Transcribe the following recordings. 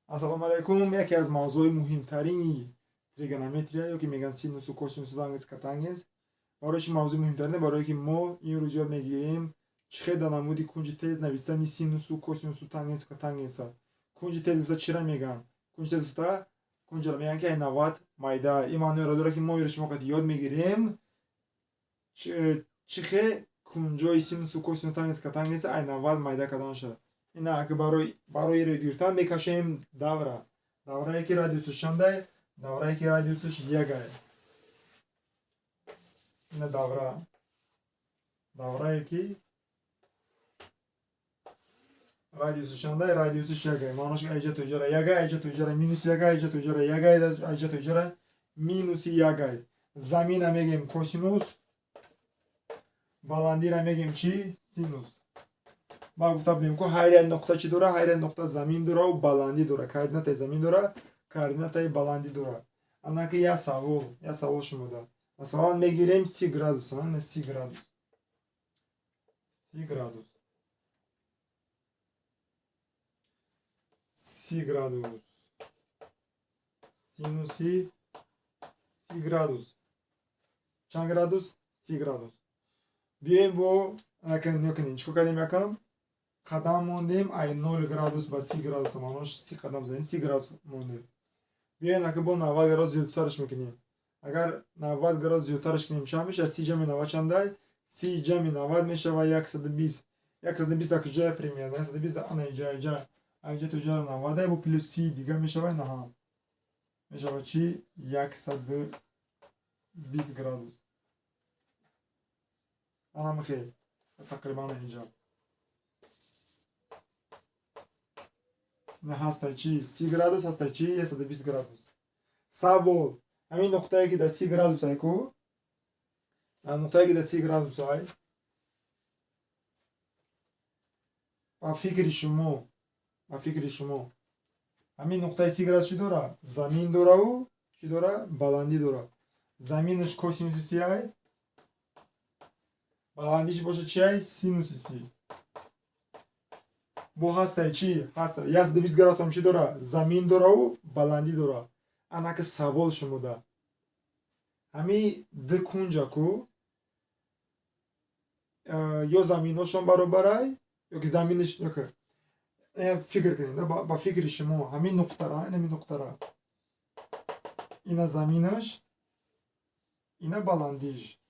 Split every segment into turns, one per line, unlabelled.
Ассалому алайкум. Яке аз мавзӯъҳои муҳимтарини тригонометрия ё ки мегӯянд синусу косинусу тангенс, котангенс. Барои чи мавзӯи муҳимтарин? Барое ки мо ин рӯз ёд мегирем чӣ хел дар намуди кунҷи тез нависани синусу косинусу тангенсу котангенса. Кунҷи тез гуфта чира мегӯянд? Кунҷи тез гуфта кунҷро мегӯянд, ки ай 90 майда. Ин маъноеро дорад, ки мо инро шумо қад ёд мегирем чӣ хел кунҷои синусу косинус, тангенс, котангенса ай 90 майда кардан шавад. Ина ки барои ёд гирифтан мекашем давра. Даврае ки радиусаш чандай? Даврае ки радиусаш ягай. Ина давра. Даврае ки радиусаш чандай? Радиусаш ягай. Маънош ки айҷа то иҷара ягай, айҷа то иҷара минус ягай, айҷа то иҷара ягай, айҷа то иҷара минуси ягай. Замина мегем косинус, баландира мегем чӣ? Синус. Ма гуфта будем, ку ҳар як нуқта чӣ дора? Ҳар як нуқта замин дора ва баландӣ дора. Координатаи замин дора, координатаи баландӣ дора. Анаки як савол шумода. Масалан, мегирем 30 градус, ана 30 градус. 30 градус. 30 градус. Синуси 30 градус. Чанд градус? 30 градус. Биёем бо анака нёкунем. Чикор кардем якам? Қадам мондем ай 0 градус ба 30 градус, маънош 30 қадам задем, 30 градус мондем. Биёем ака бо 90 градус зиёдтараш мекунем. Агар 90 градус зиёдтараш кунем, чанд мешавад? 30 ҷамъи 90 чандай? 30 ҷамъи 90 мешавад 120. 120 дар куҷоя примерно? 120 ана иҷа, иҷа, иҷа то иҷа 90 бо плюс 30 дига мешавад, наҳа. Мешавад чӣ? 120 градус. Ана михел. Тақрибан инҷа. На ҳастай чӣ? 30 градус ҳастай чӣ? 120 градус. Савол. Ҳамин нуқтае ки дар 30 градус ай ку? Нуқтае ки дар 30 градус ай. Ба фикри шумо, ба фикри шумо ҳамин нуқтаи 30 градус чӣ дора? Замин дораву чӣ дора? Баландӣ дора. Заминаш косинуси си ай, баландиш боша чи ай? Синуси си. Бо ҳастай чӣ? Ҳаста 120 градус ҳам чӣ дора? Замин дораву баландӣ дора. Анаки савол шумода. Ҳамин ду кунҷа ку ё заминошон баробарай, ё ки заминаш, ё ки фикр кунед, ба фикри шумо ҳамин нуқтара, ҳамин нуқтара, ина заминаш, ина баландиш,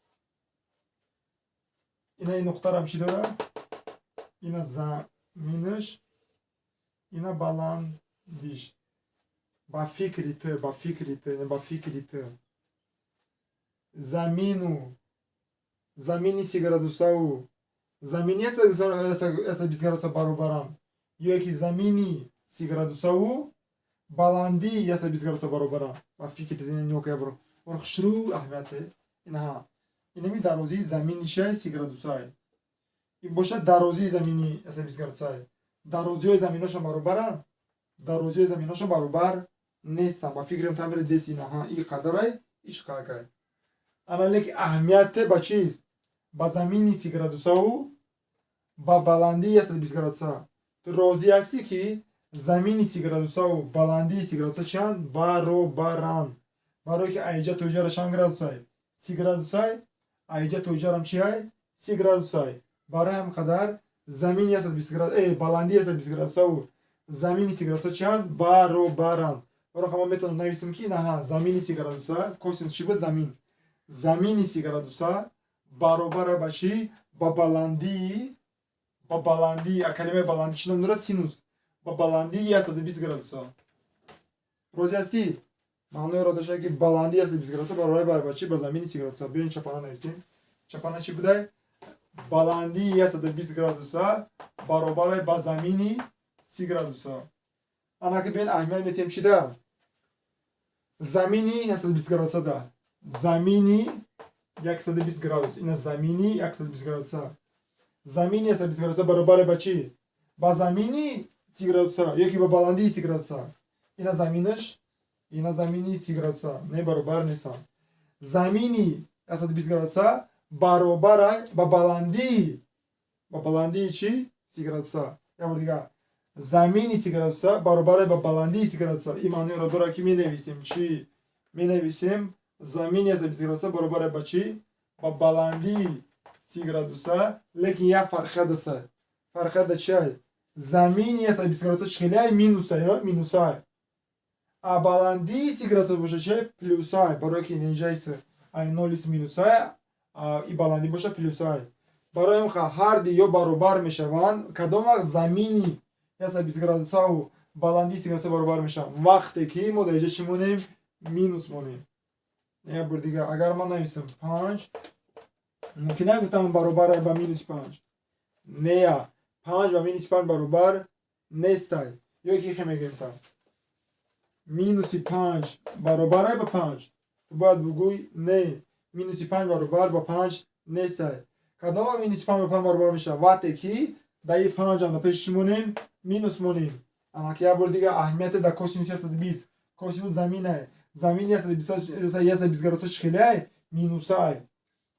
ина ин нуқтарам чӣ дора? Ина заминаш, ина баландиш. Ба фикри ту, ба фикри ту, ба фикри ту замину замини 30 градусаву замини 120 градуса баробаранд, ё ки замини 30 градусаву баландии 120 градуса баробаранд? Ба фикри ту нёка бор бор хушрӯ аҳамияте. Инаҳа, инами дарозии заминишай 30 градусай. Ин бошад дарозии замини 120 градусай. Дарозиҳои заминошон баробаранд? Дарозиҳои заминошон баробар нестанд. Ба фикри тамири дес инаҳа и қадарай, иш қакай. Ана леки аҳамияте ба чист? Ба замини 30 градусаву ба баландии 120 градуса. Ту розӣ ҳастӣ, ки замини 30 градусаву баландии 30 градуса чанд? Баробаранд. Барое ки айҷа то иҷара чанд градусай? 30 градусай. Айҷа то иҷарам чи ай? 30 градусай. Барои ҳам қадар замини 120 градус, баландии 120 градусаву замини 30 градуса чанд? Баробаранд. Барои ҳама метавонам нависем, ки наҳа замини 30 градуса, косинус чӣ буд? Замин. Замини 30 градуса баробара ба чӣ? Ба баландии, ба баландии, калимаи баландӣ чӣ ном дорад? Синус. Ба баландии 120 градуса. Розӣ ҳастӣ? Маъноеро дошта, ки баландии 120 градуса баробар ба чӣ? Ба замини 30 градуса. Биёин чапана нависем. Чапана чӣ будай? Баландии 120 градуса баробар ба замини 30 градуса. Анаки биёин аҳамият метиҳем чӣ да? Замини 120 градуса да. Замини 120 градус. Ина замини 120 градуса. Замини 120 градуса баробар ба чӣ? Ба замини 30 градуса ё ки ба баландии 30 градуса? Ина заминаш, ина замини 30 градуса. Не, баробар нестанд. Замини 120 градуса баробар ба баландии, ба баландии чӣ? 30 градуса. Як бор дигар. Замини 30 градуса баробар ба баландии 30 градуса. Ин маъниро дорад, ки менависем чӣ? Менависем: замини 120 градуса баробар ба чӣ? Ба баландии 30 градуса. Лекин як фарқият аст. Фарқият да чиай? Замини 120 градуса чӣ хелеай? Минусай, минусай. А баландии 30 градуса боша чиай? Плюсай. Барое ки инҷайс ай нолис минусай, и баландӣ боша плюсай. Барои ин ҳарди ё баробар мешаванд. Кадом вақт замини 120 градусаву баландии 30 градуса баробар мешаванд? Вақте ки мо дар инҷа чӣ монем? Минус монем. Як бор дига, агар ман нависам панҷ, мумкин нагуфтам баробар ба минуси панҷ? Нея, панҷ ба минуси панҷ баробар нестай. Ё ки хе мегӯем та минуси панҷ баробарай ба панҷ? Ту бояд бугӯй: не, минуси панҷ баробар ба панҷ нестай. Кадом вақт минуси панҷ ба панҷ баробар мешавад? Вақте ки дар и панҷам дар пеши чӣ монем? Минус монем. Анаки як бори дига, аҳамияте дар косинуси 120. Косинус заминай. Замини 120 градуса чӣ хелеай? Минусай.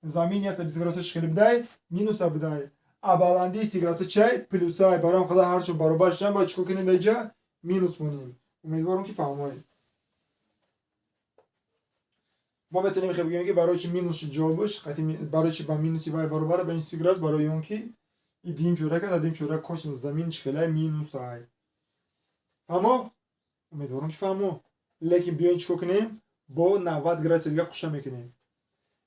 Замини 120 градуса чӣ хеле будай? Минуса будай. А баландии 30 градуса чиай? Плюсай. Барои ҳам қадар ҳарчо баробар шудан, бояд чӣ кор кунем? Дар инҷа минус монем. Умедворам, ки фаҳмоед. Мо метавонем хел бигӯем, ки барои чи минус ҷавобш, барои чи ба минуси вай баробар ба ин 30 градус? Барои он ки и дим чӯрака, дар дим чӯра косинус замин чӣ хелеай? Минусай. Фаҳмо? Умедворам, ки фаҳмо. Лекин биёин, чӣ кор кунем? Бо 90 градуси дига қуша мекунем.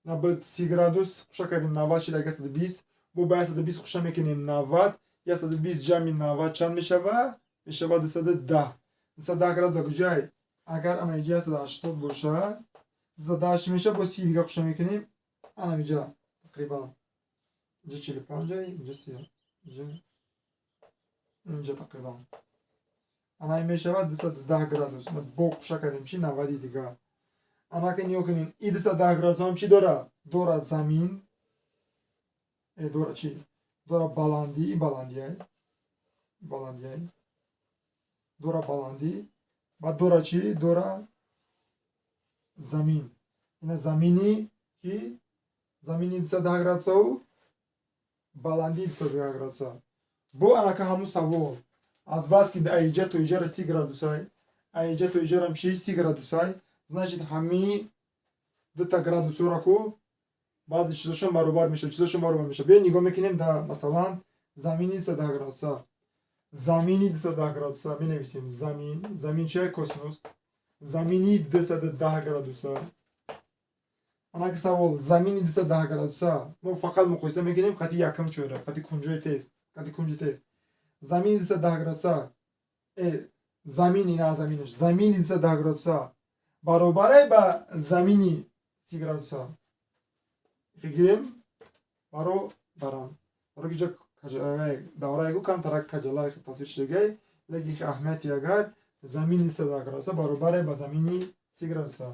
На ба 30 градус қуша кардем, 90 шид, 120. Бо ба 120 қуша мекунем, 90. 120 ҷамъи 90 чанд мешава? Мешава 210. 210 градус дар куҷай? Агар ана иҷа 180 боша, 210 чӣ мешава? Бо 30 дига қуша мекунем, ана иҷа тақрибан, инҷа 45, инҷа 30, инҷа тақрибан ана ин мешавад 210 градус. Бо қуша кардем чи? 90-и дига. Анака нигоҳ кунем, и 210 градус ҳам чӣ дора? Дора замин, дора чӣ? Дора баландӣ. И баландиай, баландиай дора, баландӣ. Баъд дора чӣ? Дора замин. Ина замини ки замини 210 градусаву баландии 210 градуса. Бо анака ҳамун савол: азбаски аиҷа то иҷара 30 градусай, аиҷа то иҷарам чи? 30 градусай. Значит, ҳамии дута градусҳоро ку баъзе чизошон баробар мешавад, чизошон баробар мешавад. Биё, нигоҳ мекунем да, масалан, замини 210 градуса. Замини 210 градуса менависем. Замин, замин чия? Косинус. Замини 210 градуса. Анаки савол: замини 210 градуса, мо фақат муқоиса мекунем қати якум чӯра, қати кунҷои тест, қати кунҷи тест. Замини 210 градуса, замини, на заминаш, замини 210 градуса баробаре ба замини 30 градуса. Гирем баробаранд, баро ки ҷа давраегу камтарак каҷала тасвир шудагай. Лекин аҳамияти, агар замини 210 градуса баробаре ба замини 30 градуса,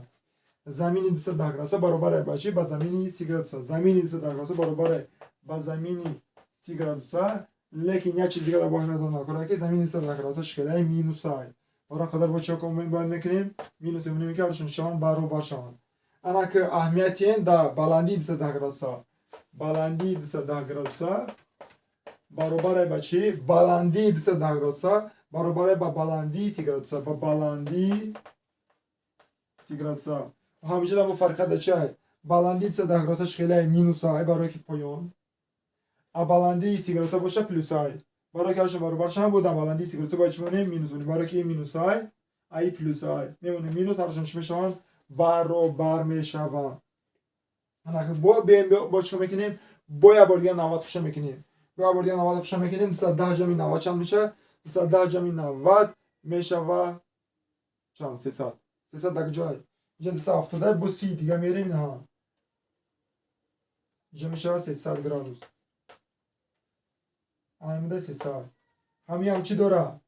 замини 210 градуса баробаре ба чӣ? Ба замини 30 градуса. Замини 210 градуса баробаре ба замини 30 градуса. Лекин як чиз дига дар боҳ медонам, ки замини 210 градуса шикалаи минусай. Барои қадар бо чӣ бояд мекунем? Минус мемонем, ки ҳардушон шаванд, баробар шаванд. Анаки аҳамияти да баландии 210 градуса. Баландии 210 градуса баробаре ба чӣ? Баландии 210 градуса баробаре ба баландии 30 градуса, ба баландии 30 градуса. Ҳамиҷа дар фарқият да чиай? Баландии 210 градуса шхелаи минусай, барое ки поён, а баландии 30 градуса боша плюсай. Барое ки ҳардушон баробар шаванд, бо дар баландии 30 градуса бояд чӣ монем? Минус монем. Барое ки минусай, а и плюсай, мемонем минус. Ҳардушон чӣ мешаванд? Баробар мешаванд. Бо бо чӣ мекунем? Бо як бор дига 90 хуша мекунем. Бо як бор дига 90 хуша мекунем. 210 ҷамъи 90 чанд мешавад? 210 ҷамъи 90 мешава чанд? 300. 300 дар куҷой? Инҷа 270, бо 30 дига мерем, ҳа, инҷа мешава 300 градус. Аймида 300. Ҳамиам чӣ дора?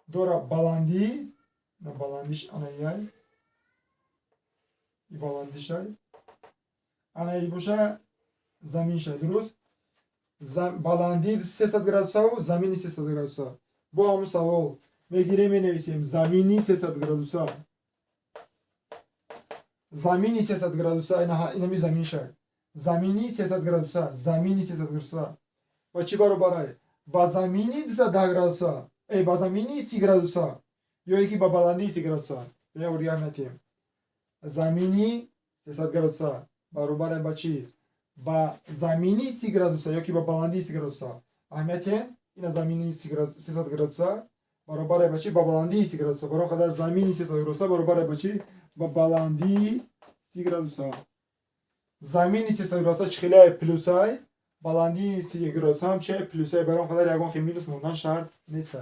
Дора баландӣ. На, баландиш анаяй, и баландишай, анаи боша заминша. Дуруст, баландии 300 градусаву замини 300 градуса. Бо ҳамун савол мегирем, менависем: замини 300 градуса. Замини 300 градуса, инами заминша. Замини 300 градуса, замини 300 градуса ба чӣ баробарай? Ба замини 210 градуса. Ба замини 30 градуса ё ки ба баландии 30 градуса? Я бор дигар метиҳем. Замини 300 градуса баробар ба чӣ? Ба замини 30 градуса ё ки ба баландии 30 градуса? Аҳамиятен, ина замини 300 градуса баробар ба чӣ? Ба баландии 30 градуса. Барои қадар замини 300 градуса баробар ба чӣ? Ба баландии 30 градуса. Замини 300 градуса чӣ хеле плюсай, баландии 30 градуса ҳам чи плюсай. Барои қадар ягон хел минус мондан шарт нест.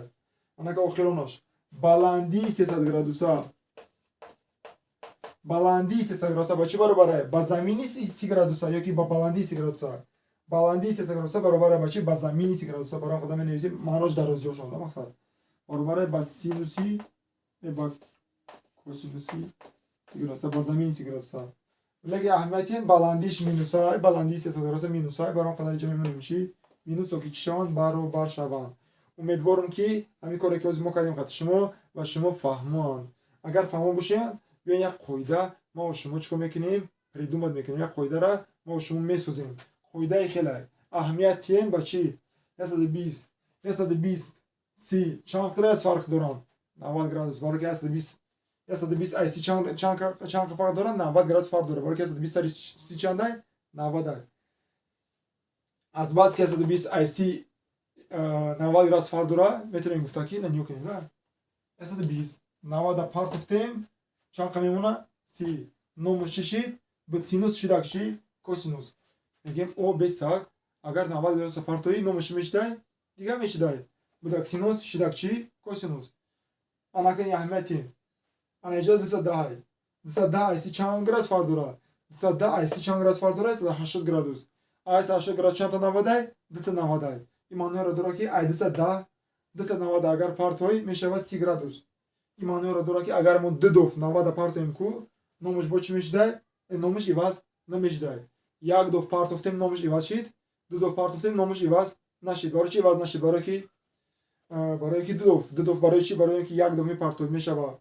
Анака охиронаш, баландии 300 градуса. Баландии 300 градуса ба чӣ баробар? Ба замини 30 градуса ё ки ба баландии 30 градуса? Баландии 300 градуса баробар ба чӣ? Ба замини 30 градуса. Барои қадар менависем маънош дарозиёшон да мақсад баробар ба синуси, ба косинуси 30 градуса, ба замини 30 градуса. Лекин аҳамияти, баландиш минусай, баландии 300 градуса минусай. Барои қадар иҷа мемонем чӣ? Минус, то ки чӣ шаванд? Баробар шаванд. Умедворам, ки ҳамин коре, ки ҳозир мо кардем қати шумо, ва шумо фаҳмоанд. Агар фаҳмо бошед, биён, як қоида мо шумо чӣ кор мекунем? Придумать мекунем, як қоидара мо шумо месозем. Қоидаи хеле аҳамият тиен ба чӣ? 120, 120, 30 чанд градус фарқ доранд? 90 градус. Барои ки 120, 120 ай 30 чанд фарқ доранд? 90 градус фарқ дорад. Барои ки 120 тари 30 чандай? 90. Аз бас ки 120 ай 30 90 градус фарқ дорад, метавонем гуфта, ки нигоҳ кунем, да, 120 90 партофтем, чанд қа мемона? 30. Номуш чӣ шид? Б синус шидак чӣ? Косинус. Мегем, о бесак, агар 90 градуса партоӣ, номуш чӣ мешидай? Дигар мешидай. Будак синус, шидак чӣ? Косинус. Анакани аҳамияти, ана иҷа 210, 210 ай 30 чанд градус фарқ дорад? 210 ай 30 чанд градус фарқ дорад? 180 градус. Ай 180 градус чандта навадай? Дута навадай. Ин маъноро дорад, ки ай 210 дута навада агар партоӣ, мешавад 30 градус. Ин маъноро дорад, ки агар мо ду доф навада партоем ку, номуш бо чӣ мешидай? Номуш иваз намешидай. Як доф партофтем, номуш иваз шид. Ду доф партофтем, номуш иваз нашид. Барои чи иваз нашид? Барое ки ду доф. Барои чи? Барои ки як доф мепартои, мешава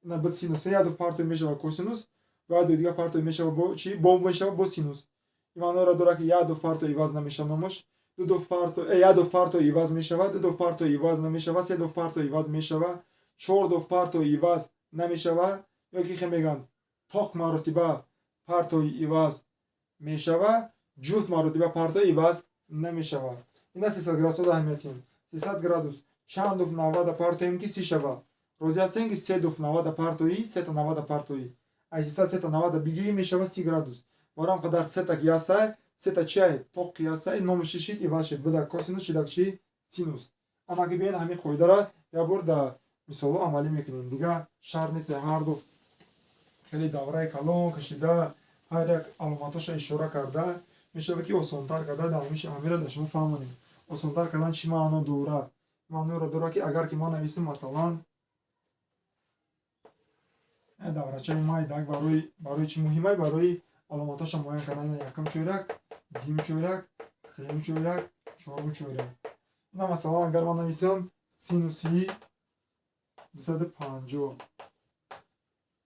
на б синус, як доф партои, мешава косинус, ва ду дигар партои, мешава бо чи? Бо мешава бо синус. Ин маъноро дорад, ки як доф парто иваз намешава номуш, ду доф парто, як доф парто иваз мешава, ду доф парто иваз намешава, се доф парто иваз мешава, чор доф парто иваз намешава, ё ки хе мегӯянд, тоқ маротиба партои иваз мешава, ҷуфт маротиба партои иваз намешава. Ина 300 градусо аҳамиятем. 300 градус чанд доф навада партоем, ки 30 шава? Розӣ ҳастем, ки се доф навада партоӣ, сета навада партоӣ, ай 300 сета навада бигирӣ, мешава 30 градус. Барои ҳам қадар сета ки ҳастай, сета чиай? Тоқ ки ҳастай, номуш чӣ шид? Иваз шид. Буда косинус, шидак чӣ? Синус. Ана ки биён, ҳамин қоидара як бор дар мисолҳо амалӣ мекунем. Дигар шарт нест ҳар ду хеле давраи калон кашида, ҳар як аломатоша ишора карда мешавад, ки осонтар карда дар ҳамира дар шумо фаҳмонем. Осонтар кардан чӣ маъно дорад? Маъноро дорад, ки агар ки ман нависам, масалан, даврачаи майдак барои чӣ муҳимай? Барои аломатоша муайян кардан. Якум чӯрак, дуюм чӯрак, сеюм чӯрак, чорум чӯрак. Ина, масалан, агар ман нависам синуси 250,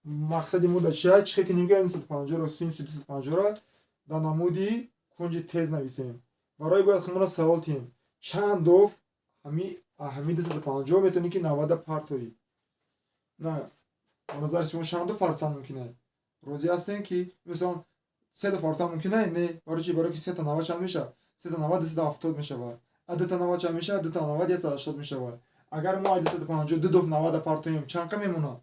мақсади мо дар чия? Чӣ хел кунем, ки 250-ро, синуси 250-ро дар намуди кунҷи тез нависем? Барои бояд худмонро савол тиҳем: чанд доф ҳами 250 метавонӣ, ки навада партоӣ? На, ба назари шумо чанд доф партофтан мумкин аст? Розӣ ҳастем, ки мисалан се доф партофтан мумкин аст? Не. Барои чи? Барои ки сета навад чанд мешавад? Сета навад 270 мешавад. А дута навад чанд мешавад? Дута навад 180 мешавад. Агар мо ай 250 ду доф навада партоем, чанд қа мемонад?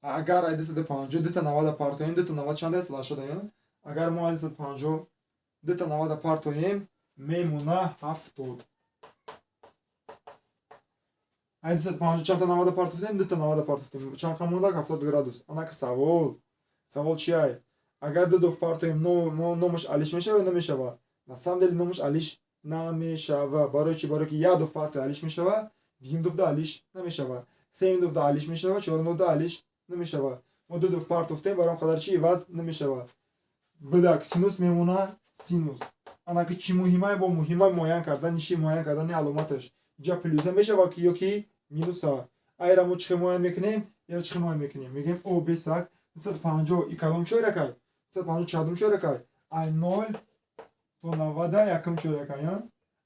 Агар ай 250 дута навада партоем, дута навад чанд аст? 180. Агар мо ай 250 дута навада партоем, мемона 70. Ай 250 чандта навада партофтем? Дута навада партофтем. Чанд қа мондак? 70 градус. Анака савол чиай? Агар ду доф партоем, номаш алиш мешава ё намешава? На самом деле номаш алиш намешава. Барои чи? Барои ки як доф парто алиш мешава, дуюм дофда алиш намешава, сеюм дофда алиш мешава, чорум дофда алиш намешава. Мо ду доф партофтем, барои он қадар чи иваз намешава. Бидак синус мемона синус. Анаки чӣ муҳимай? Бо муҳимай муайян кардани чи? Муайян кардани аломаташ. Инҷа плюса мешава ки ё ки минуса? Айра мо чӣ хел муайян мекунем? Яро чӣ хел муайян мекунем? Мегӯем, о бесак, 250 и кадом чоракай? 250 чандум чоракай? Ай нол то навада якум чоракай,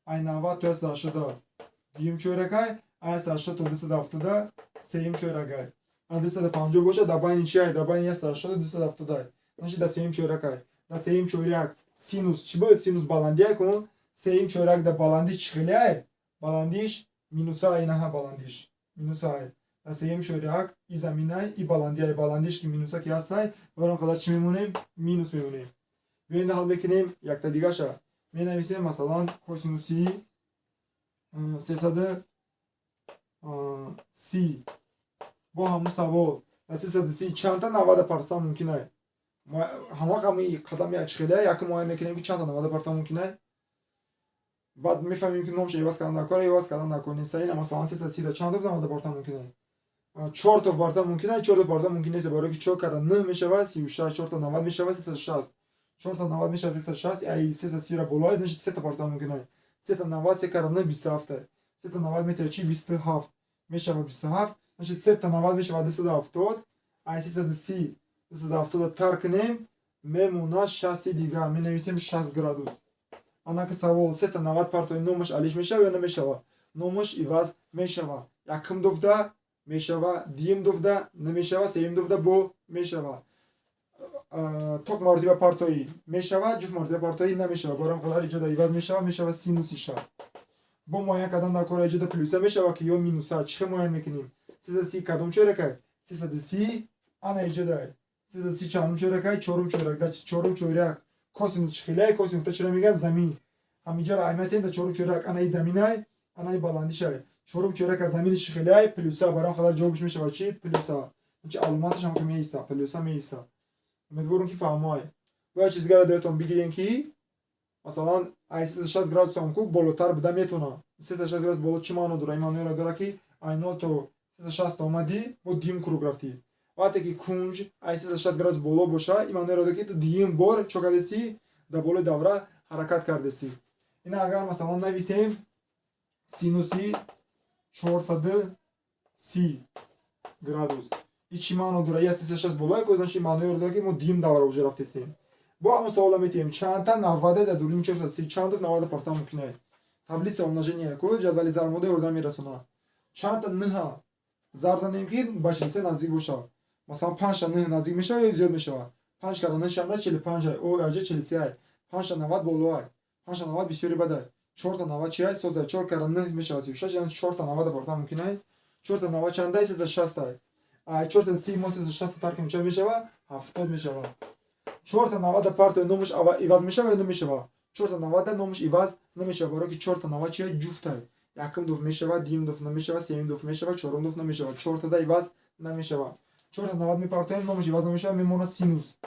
ай 90 то 180 дуюм чоракай. Ай 180 то 270 сеюм чоракай. А 250 боша, дар байни чи? Дар байни 180 270. Значит, дар сеюм чоракай. Дар сеюм чоряк синус чӣ бояд? Синус баландия кун. Сеюм чоряк дар баландиш чӣ хелеай? Баландиш минусай, инаҳа, баландиш минусай. Дар сеюм чоряк и заминай, и баландиай. Баландиш ки минуса ки ҳастай, барои он қадар чӣ мемонем? Минус мемонем. Биёед, ҳал мекунем якта дигаша. Менависем, масалан, косинуси 330. Бо ҳамун савол: дар 330 чандта 90 партофтан мумкин? Ҳама ҳами қадами чихелия якум муайян мекунем, ки чандта 90 партофтан мумкин. Баъд мефаҳмем, ки номша иваз кардан дар кор, иваз кардан дар кор нест. Ина, масалан, 330 да чанд 90 партофтан мумкин? Чор то партофтан мумкин. Чор то партофтан мумкин нест, барои ки чор кара н мешавад 36, чорта 90 мешавад 360, чорта 90 мешавад 360. Ай 330-ра боло, значит, сета партофтан мумкин. Сета 90, се кара н 27, сета 90 метавад чи? 27 мешавад, 27. Значит, сета 90 мешавад 270. Ай 330 270 тар кунем, мемонад 60 дига. Менависем 60 градус. Анаки савол: сета 90 партои, номаш алиш мешава ё намешава? Номаш иваз мешава. Якум дуфта мешава, дуюм дуфта намешава, сеюм дуфта бо мешава. Тоқ маротиба партоӣ мешава, ҷуфт маротиба партоӣ намешава. Барои қадар иҷода иваз мешава, мешава синуси 60. Бо муайян кардан дар кора: иҷода плюса мешава ки ё минуса? Чӣ хел муайян мекунем? 330 кадом чоракай? 330 ана иҷодай. 330 чандум чоракай? Чорум чорак. Дар чорум чорак косинус чӣ хелай? Косинус чира мегӯянд? Замин. Ҳаминҷаро аҳамият: дар чорум чорак анаи заминай, анаи баландишай. Чорум чорака замини чӣ хелай? Плюса. Барои он қадар ҷавобш мешава чӣ? Плюса. Чи аломаташ ҳам ки меиста, плюса меиста. Умедворам, ки фаҳмоай. Бояд чизгара даётон бигирем, ки масалан, ай 360 градусам ку болотар буда метавона. 360 градус боло чӣ маъно дорад? Ин маъноеро дорад, ки ай 0 то 360 омадӣ, бо дуюм круг рафтӣ. Вақте ки кунҷ ай 360 градус боло боша, ин маъноеро дорад, ки ту дуюм бор чо кардеси? Дар болои давра ҳаракат кардеси. Ина агар, масалан, нависем синуси 430 градус, и чӣ маъно дорад? Я 360 болое ко, значит, маъноеро дорад, ки мо дуюм давра уже рафтесем. Бо ҳамон савола метиҳем: чандта 90 дар дуруни 430, чанд 90 партофтан мумкин? Таблица умножения ку, ҷадвали зарбмода ёрдам мерасонад. Чандта ныҳа зарб занем, ки ба 43 наздик бошад? Масалан, панҷта ныҳ наздик мешавад ё зиёд мешавад? Панҷ кара ныҳ чанда? 45 ай. О, аҷа 43 ай. Панҷта 90 болоай, панҷта 90 бисёри бадай. Чорта 90 чи ай? Созай. Чор кара ныҳ мешавад 36, яъне чорта 90 партофтан мумкин ай. Чорта 90 чандай? 360 ай. Ай 430 мо 360 тарк кунем, чанд мешава? 70 мешава. Чорта 90 партои, номаш иваз мешава ё намешава? Чорта 90 номаш иваз намешава, барое ки чорта 90 чия? Ҷуфтай. Якум дуф мешава, дуюм дуф намешава, сеюм дуф мешава, чорум дуф намешава. Чортада иваз намешава. Чорта 90 мепартоем, номаш иваз намешава, мемонад синус.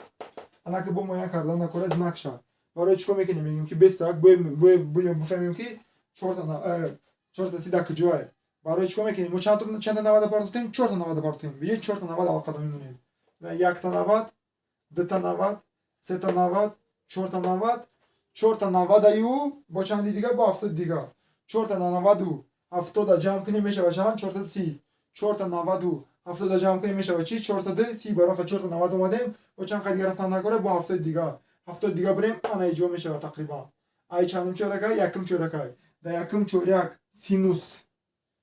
Анаки бо муайян кардан накора знакша. Барои чикор мекунем? Мегӯем, ки бесак буфаҳмем, ки чорта си дар куҷое. Барои чикор мекунем? Мо чандта 90 партофтем? Чорта 90 партофтем. Биёед, чорта 90 алқада мемонем: якта 90, дута 90, сета 90, чорта 90. Чорта 90-аю бо чанди дига? Бо 70 дига. Чорта 90-у 70-а ҷамъ кунем, мешава чанд? 430. Чорта 90-у 70-а ҷамъ кунем, мешава чи? 430. Барои чорта 90 омадем, бо чанд қад дига рафтан накора? Бо 70 дига. 70 дига бирем, ана иҷо мешава тақрибан. Ай чандум чоракай? Якум чоракай. Дар якум чоряк синус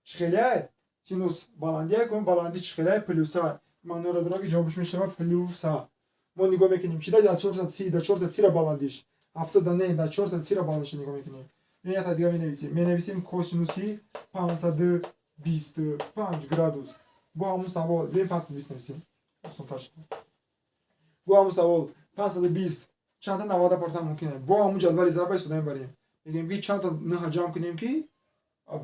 чӣ хелеай? Синус баландия кун. Баландӣ чӣ хелеай? Плюса. Маъноро дорад, ки ҷавобш мешава плюса. Мо нигоҳ мекунем чи? Дар 430, дар 430-ра баландиш, 70 не, дар 430-ра баландиша нигоҳ мекунем. Ята дига менависем, менависем косинуси 525 градус. Бо ҳамун савол биёем, 520 нависем, осонтар шавад. Бо ҳамун савол: 520 чандта 90 партофтан мумкин? Бо ҳамун ҷадвали зарба истода мебарем. Мегӯем, ки чандта ныҳа ҷамъ кунем, ки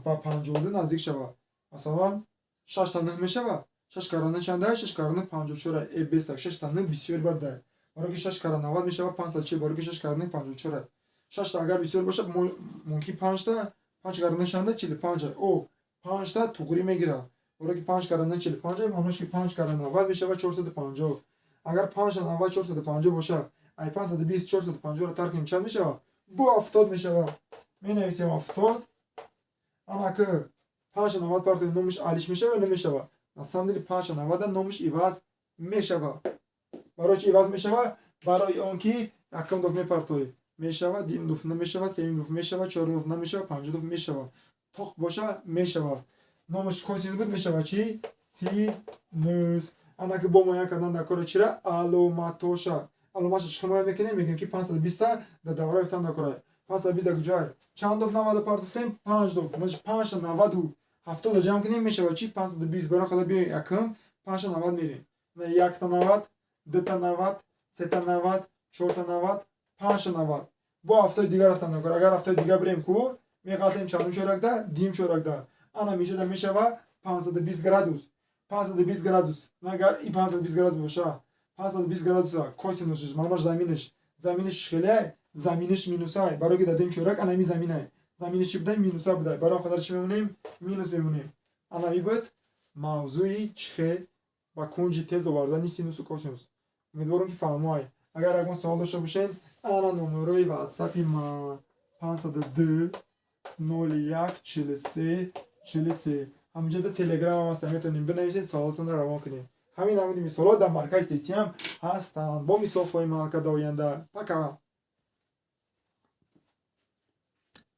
ба 52 наздик шавад? Масалан, шашта ныҳ мешавад. Шаш кара ныҳ чанда? Шаш кара ныҳ 54. Э, бесак, шашта ныҳ бисёр бардай, барои ки шаш кара 90 мешавад 540, барои ки шаш кара ныҳ 54. Шашта агар бисёр бошад, мумкин панҷта. Панҷ кара ныҳ чанда? 45. О, панҷта туғрӣ мегирад, барои ки панҷ кара ныҳ 45, маънош ки панҷ кара 90 мешавад 450. Агар панҷта 90 450 бошад, ай 520 450-ро тарк кунем, чанд мешавад? Бо 70 мешавад. Менависем 70. Анаки панҷта 90 партои, номаш алиш мешава ё намешава? На самом деле, панҷта 90-а номаш иваз мешава. Барои чи иваз мешава? Барои он ки якум дуф мепартоӣ, мешава, дуюм дуф намешава, сеюм дуф мешава, чорум дуф намешава, панҷум дуф мешава. Тоқ боша, мешава. Номаш косинус буд, мешавад чӣ? Синус. Ана ки бо муайян кардан дар кора чира? Аломатоша. Аломатша чӣ муайян мекунем? Мегӯем, ки 520-та дар давра ёфтан дар кора. 520 дар куҷай? Чанд доф 90 партофтем? Панҷ доф. Значит, панҷта 90-у 70-а ҷамъ кунем, мешавад чӣ? 520. Барои қадар биёем, якум панҷта 90 мерем. Якта 90, дута 90, сета 90, чорта 90, панҷта 90. Бо ҳафтои дигар рафтан дар кора. Агар ҳафтои дигар бирем ку, меғалтем чандум чоракда? Дим чоракда. Ана мешада, мешава 520 градус. 520 градус. Агар и 520 градус боша, 520 градуса косинусш, маънош заминиш хеле, заминиш минусай, барои ки дадем чорак анами заминай. Заминиш чӣ будай? Минуса будай. Барои қадар чӣ мемонем? Минус мемонем. Анами буд мавзӯи чихе ба кунҷи тез овардани синусу косинус. Умедворам, ки фаҳмоай. Агар ягон савол дошта бошед, ана номерои ватсапи ма: 502 01 43 43. Ҳаминҷода телеграмам ҳаст, метавонем бинависед, саволотонро равон кунем. Ҳамин намуди мисолҳо дар маркази тестиам ҳастанд. Бо мисол хоҳем ҳал карда оянда. Пока.